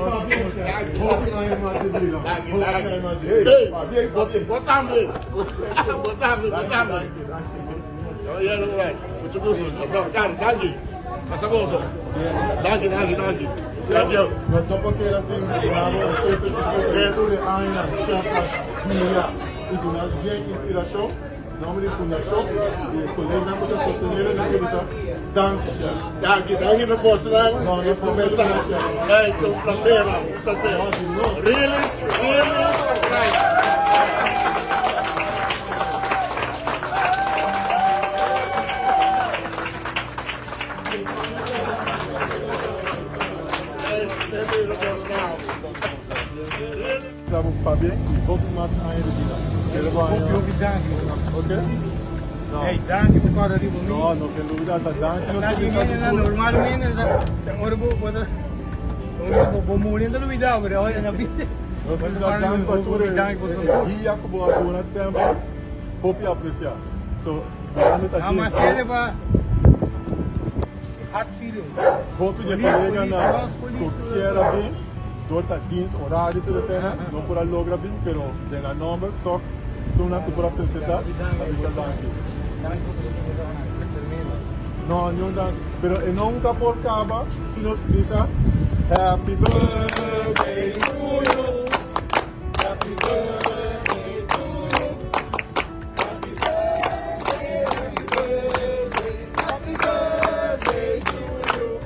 Hopi aña mas di bida. Hopi aña mas di bida. Bo tambe. Bo tambe, bo tambe. Caballero, mucho gusto. Danki, pasa gozo. Danki, danki, danki. Thank you. Nos no por keda sin duna bo respeto i tur e añanan chef a guia i duna nos bien inspirashon. Nomber di fundashon i e koleganan ku ta sostené nos a bisa danki chef. Danki, danki na bosnan. No, no por Mesa. Hey, un placer, un placer. Really, really surprised. Sabe pabia i hopi mas aña di bida. Kere bo aña. Hopi hopi danki. Ok. No. Hey, danki pa kòrda riba mi. No, no sin dubida ta danki nos Ta ke bisa di di normalmente ta ora bo bo ta ora bo bo muri ta lubida pero ora na bida. Nos bisa danki pa tur e guia ku bo a duna semper. Hopi apresia. So, mirando ta Amasere pa hard feelings. Hopi di e koleganan ku kier a bin, dor ta dins orario tur esena, no por a logra bin, pero den nan nomber tok esunnan ku por a presenta a bisa danki. No, niun danki. Pero e nunka por kaba si nos bisa Happy birthday to you, happy birthday to you.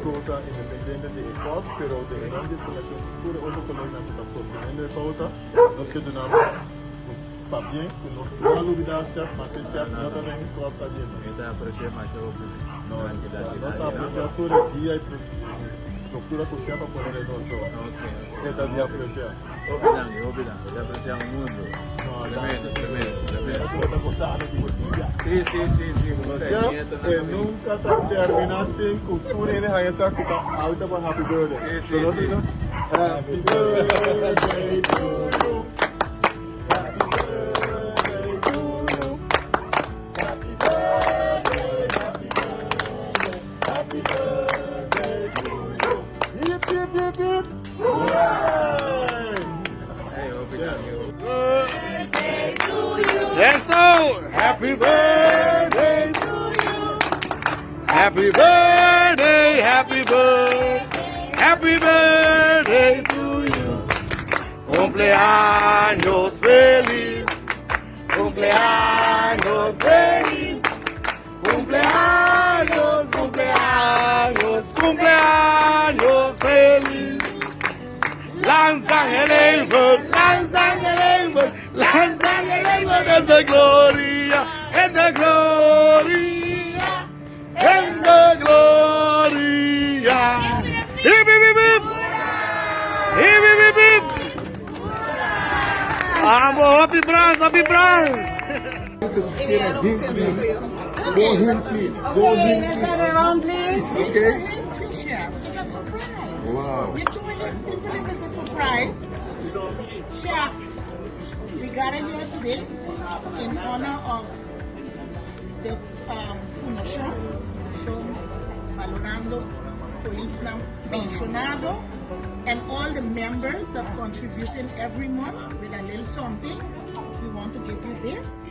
Kousa independente di e kos, pero den e nomber di fundashon i tur e otro koleganan ku ta sosteniendo e kousa, nos ke duna bo un pabien ku nos no a lubida chef, mas e chef no ta den kòp ta yendo. Mi ta aprecia masha hopi. No, Danki, danki, nos ta danki. aprecia tur e guia i struktura ku chef a pone den nos, so e ta di aprecia. Hopi danki, hopi danki. Ta aprecia un mundo. No, Tremendo, danki. tremendo, tremendo. Bo ta gozando di bo dia. Si, si, si, si. No chef, e nunca ta termina sin cu tur hende haya sa cu ta awita pa happy birthday. Si, si, So nos si. bisa, Happy birthday to you. Happy birthday to you. Happy birthday, happy birthday, happy birthday to you. Hip, hip, hip, hip. Hooray! Hey, hopi danki. Yes, so happy birthday to you. Happy birthday, happy birthday, happy birthday to you. Cumpleaños feliz, cumpleaños feliz, cumpleaños, cumpleaños, cumpleaños feliz. Langzaam leven, langzaam leven, langzaam leven in de gloria, in de gloria, in de gloria. Hip, hip, hip, hip. Hip, hip, hip, hip. Vamos, happy Brans, happy Brans. Go Hinkley, go Hinkley. Turn around, please. Okay. It's a surprise. Wow. You two really believe it's a surprise? Chef, we got here today in honor of the Fundacion, Fundacion Valorando Polisnan Pensionado, and all the members that contributing every month with a little something. We want to give you this.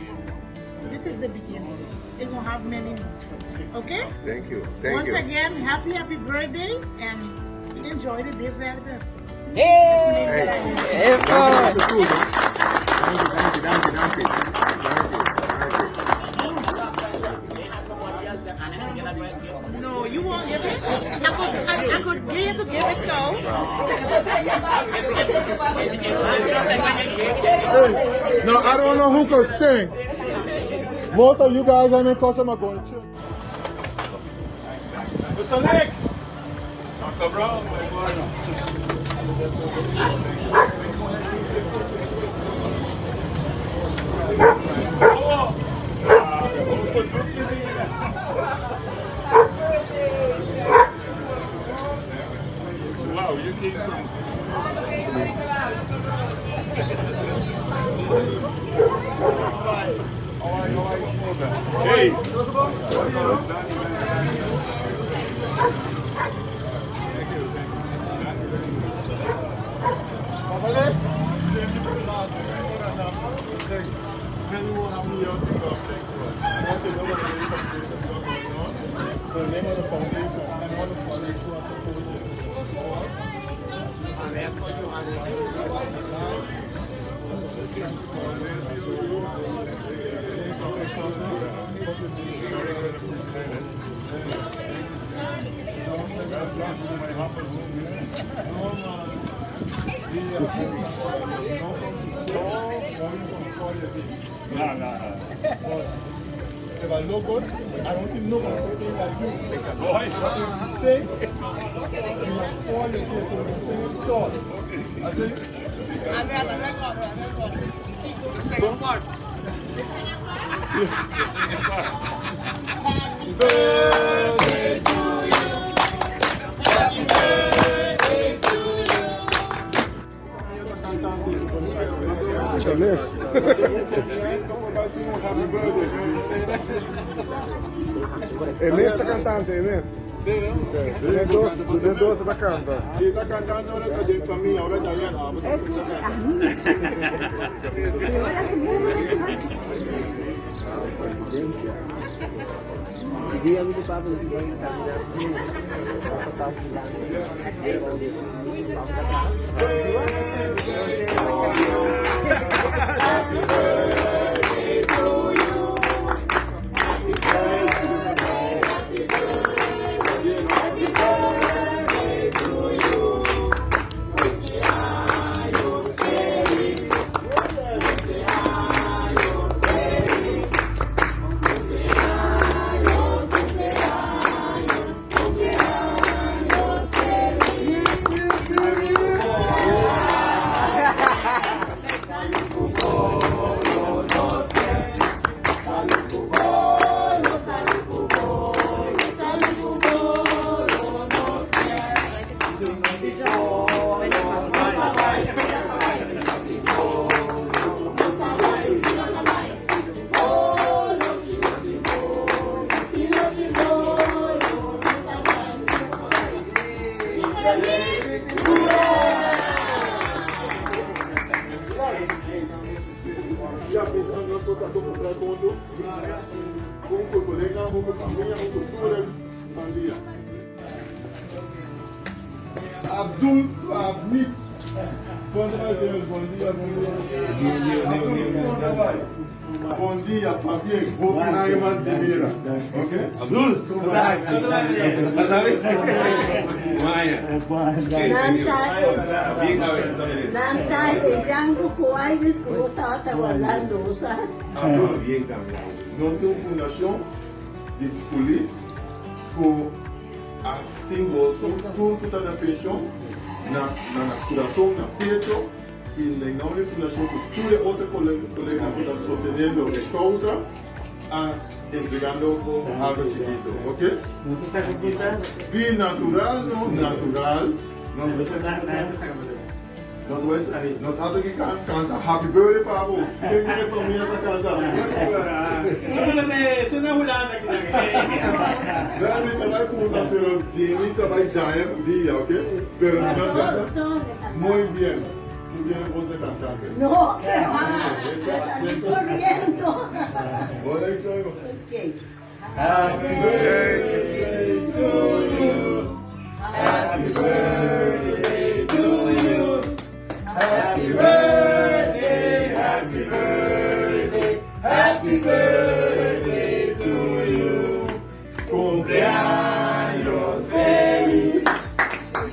This is the beginning. It will have many more. Okay? Thank you. Thank Once you. again, happy, happy birthday and enjoy the day verder. Hey. Dank je, dank je, dank je, dank je. Dank je, dank je. No, you won't give it. I could give you to give it now. Hey, now I don't know who could sing. Most of you guys are in customer going to. Mr. Nick! Dr. Brown, E mes ta cantante, e mes. De dos, de dos ta canta. Si ta cantando ora ta den famia, ora ta yen abo. Abdul Abnit. Bom dia, senhores. Bom dia, bom dia. Abdul, como vai? Bom dia, Fabien. Mas de Mira. Ok? Abdul, Abdul, nos tin un fundacion di polis cu a tin goso tur cu ta na pension na na curason, na pecho y na nomber di fundacion cu tur e otro coleganan cu ta sosteniendo e causa a entregando un algo chikito, ok? Si natural no natural nos nos nos haci ki canta happy birthday pa bo. Ken di e famia sa canta? Wel mi ta bay punta pero di mi ta bay daña cu dia, ok? Pero si nos canta muy bien. Tu tiene voz de cantante. No, que va. Me salí corriendo. Hola, Choyo. Ok. Happy birthday to you. Happy birthday to you. Happy birthday, happy birthday, happy birthday to you. Cumpleaños feliz.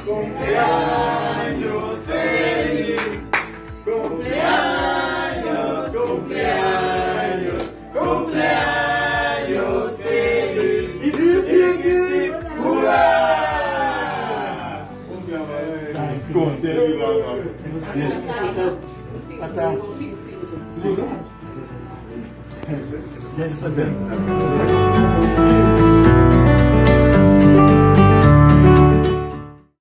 Cumpleaños feliz. Cumpleaños, cumpleaños, cumpleaños feliz. Hip, hip, hip, hurra! Cumpleaños. Contento, mama. Atras. Yes.